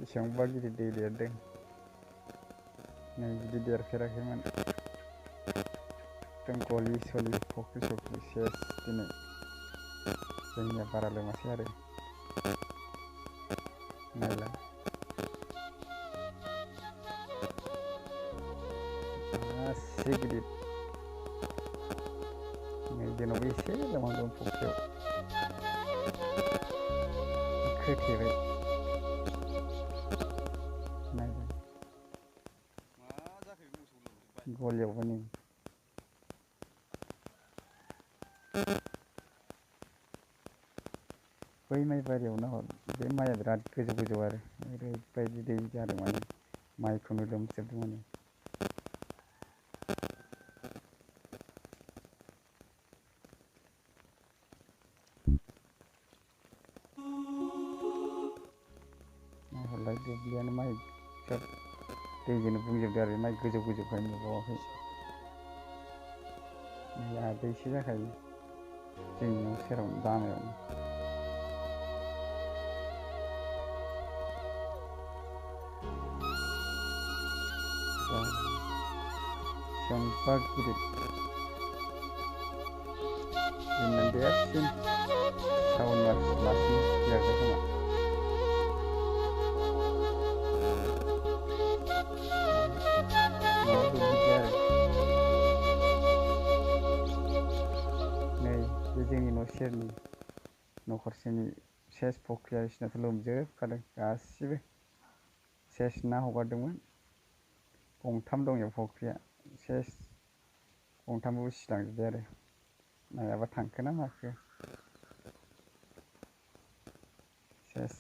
बेसेबांबा गिदिर दै देरदों। नै बिदि देरफेराखैमोन। एकदम गलि सलि फख्रि सख्रि सेस दिनै। जोंनिया बारा लोमासै आरो नायलाय मासे गिदिर। नै जोंनावबो एसे लोमहांदों फख्रियाव खोथेबाय। नायलाय गलियावबो नै बै माइ बारियाव नाहर, बे माइआ बिराद गोजौ गोजौ आरो ओरैबायदि दै जादों माने माइखौनो लोमजोबदों माने। नाहरलाय दुब्लियानो माइ सब दैजोंनो बुंजोबदों आरो माइ गोजौ गोजौखाय नुबावाखै। नै आदैसो जाखायो जोंनि न' सेराव लामायावनो। बेसेबांबा गिदिर जोंना देरसिन सावन मास लासिम देरबाय खोमा। न'आवबो बिदि आरो नै बे जोंनि न' सेरनि न'खरसेनि सेस फख्रिया बिसिनाथ' लोमजोबखादों गासिबो। सेस ना हगारदोंमोन, गंथाम दं बेयाव फख्रिया सेस गंथामबो उसिलांजोब्बाय आरो नायाबा थांखोना माखो सेस।